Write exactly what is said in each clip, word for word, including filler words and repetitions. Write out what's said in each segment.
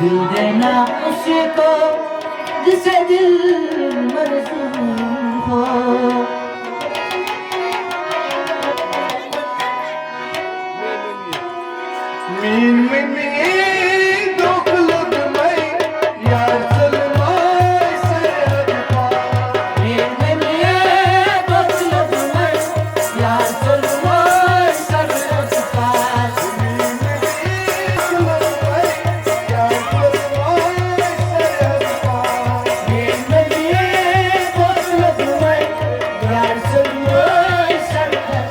دل دینا اس کو جسے دل منظور ہو۔ مین ممی دکھ لوگ میں یار ظلمائے سرحد پار۔ مین ممی دکھ لوگ میں یار ظلمائے سرحد پار۔ مین ممی دکھ لوگ میں یار ظلمائے سرحد پار۔ مین ممی دکھ لوگ میں یار ظلمائے سرحد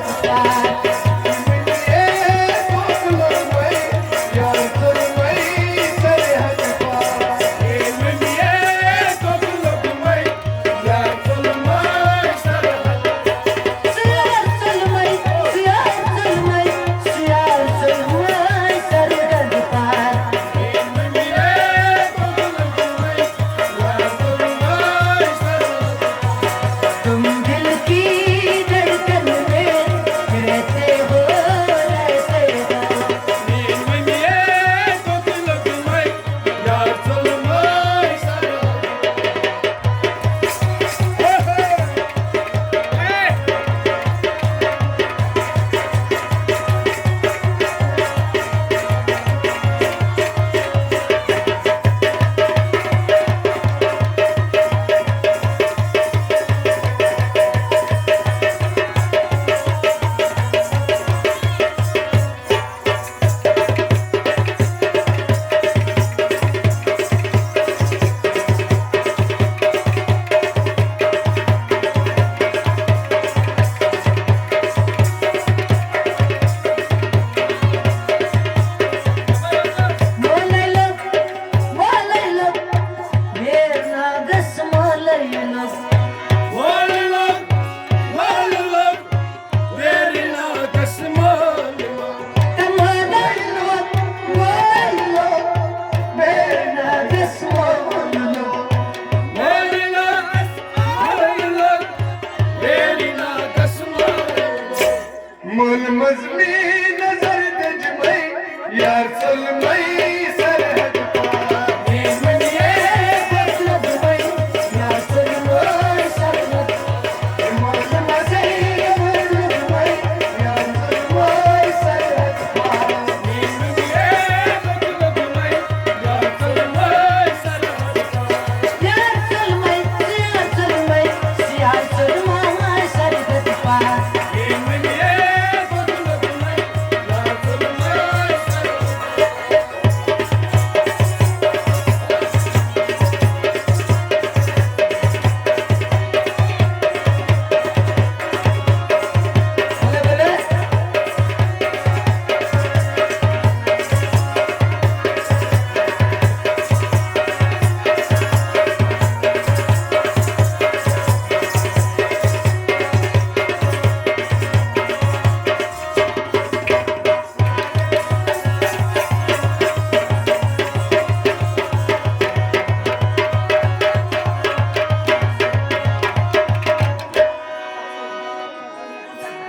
پار۔ تم دل کی دھڑکن میں رہتے ہو، رہتے ہو۔ مول مزمی نظر دجمئی، یار ظلمئی سرحد پار۔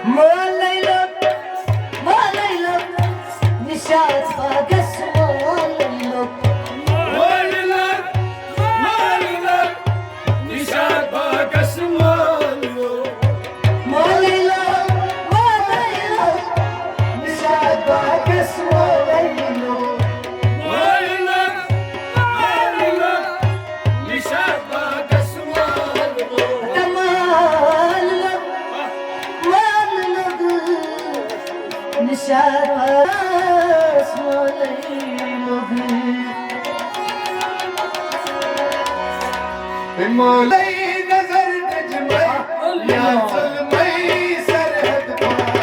مولے لوگ، مولے لوگ، نشاط باغس مولے لوگ۔ مولے لوگ، مولے لوگ، نشاط باغس مولے لوگ۔ مولے لوگ، مولے لوگ، نشاط باغس مولے لوگ۔ مولے لوگ، مولے لوگ، نشاط باغس مولے لوگ۔ تمال لوگ، مال لوگ، نشاط باغس مولے لوگ۔ مولے نظر دجمئی، یا ظلمئی سرحد پار۔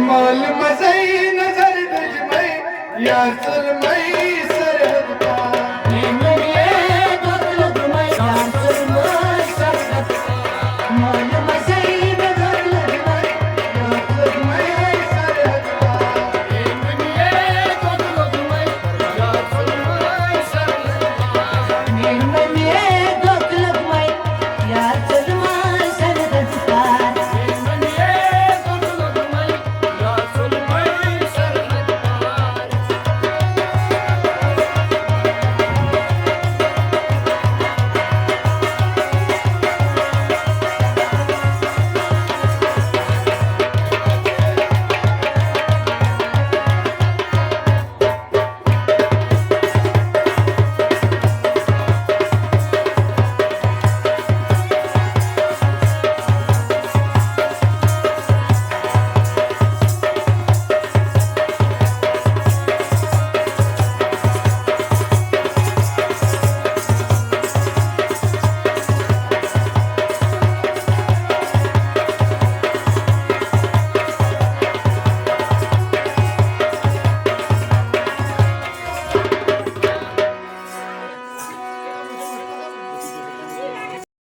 مال مزے نظر بجمے، یا ظلمے سرحد